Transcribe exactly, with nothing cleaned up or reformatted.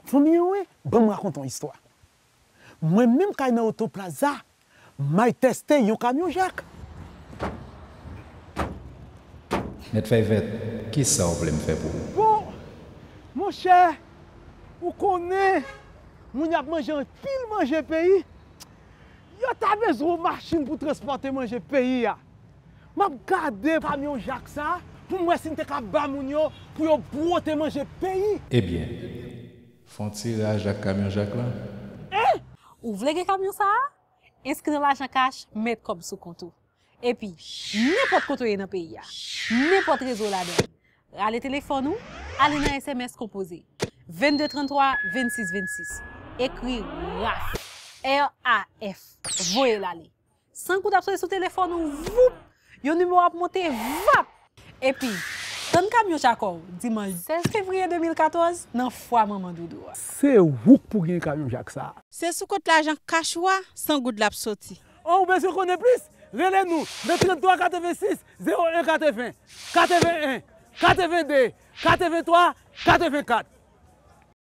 Fanmi an, wi, ban m rakonte yon istwa. Mwen menm k al nan Oto Plaza, m al teste yon kamyon jak. Mèt Fèy Vèt, kisa w vle m fè pou ou? Bon, monchè, ou konnen, moun y ap manje anpil manje peyi. Yo ta bezwen yon machin pou transpòte manje peyi a. M ap gade kamyon jak sa pou m wè si n te ka ba moun yo pou yo bwote manje peyi. Ebyen, fè yon tiraj ak kamyon jak la. Ou vle gen kamyon sa a? Enskri nan Lajan Kach, met kòb sou kont ou. Epi, nenpòt kote w ye nan peyi a, nenpòt rezo w ladan l, rale telefòn ou, ale nan S M S konpoze vennde tranntwa vennsis vennsis. Ekri RAF, R A F, voye l ale. San goud ap soti sou telefòn ou, voup! Yon nimewo ap monte, vap! Epi, tann kamyon jak ou, dimanch sèz fevriye de mil katòz, nan fwa Manman Doudou a. Se ou k pou gen kamyon jak sa a. Se sou kont Lajan Kach ou a, san goud l ap soti. Oh, ou bezwen konnen plis? Rele nou nan tranntwa katrevensis zewo en katreven, katreven en, katrevende, katrevenntwa, katrevenkat.